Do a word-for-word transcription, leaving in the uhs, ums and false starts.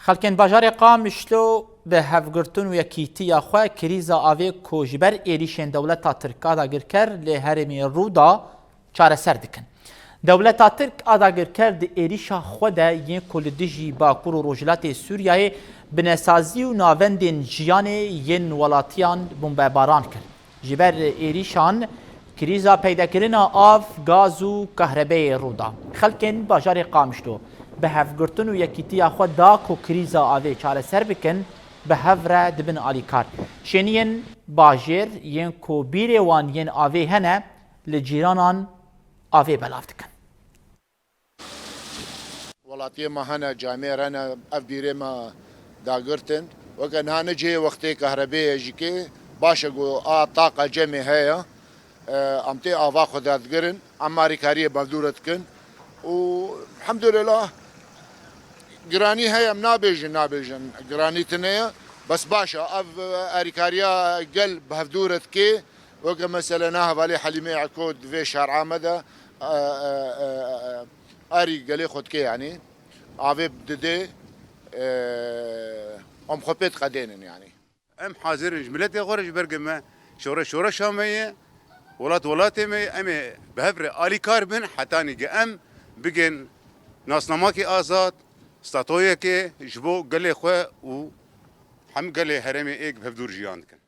Xelkên bajarê Qamişlo bi hevgirtin û yekîtiya xwe krîza avê ku ji ber êrîşên dewleta Tirk a dagirker li herêmê Rûda çareser dikin. Dewleta Tirk a dagirker di êrîşa xwe de yên ku li dijî Bakur û Rojhilatê Sûriyeyê binesazî û navendên jiyanê yên welatiyan bombebaran kir. Ji ber êrîşan, krîza peydakirina av, gaz û kahrebeyê rû da. Xelkên bajarê Qamişlo bi hevgirtin û yekîtiya xwe da ku krîza avê çareser bikin, bi hev re dibin alîkar. Şêniyên bajêr yên ku bîrê wan yên avê hene, li cîranan avê belav dikin. Welatiyê me hene, camêr hene, ev bîrê me dagirtin. Weke niha ne cihê wextê kahrebê ye jî kê. Baş e ku a taqa cemê heye. E, em tê ava xwe dadigirin. Em alîkariyê bevdûre dikin. Û elhamdulillah giranî heye, em nabêjin, nabêjin. Giranî tune ye. Bes baş e. Ev alîkariya gel bevdûre dikê. Weke mesele na hevalê Helîmê Eko di vê şer'a me de, e, e, e, e, arî gelê xwe dikê, yanî avê didê, e, em xwe pê diqedênin, yanî. Em hazir in ji miletê xwe re, ji ber ku me şoreş şoreşa me ye, welat welatê me ye, em ê bi hev re alîkar bin hetanî ku em bigên nasnamakê azad, statoyekê ji bo gelê xwe û hem gelê herêmê êk bi hevdûr jiyan dikin.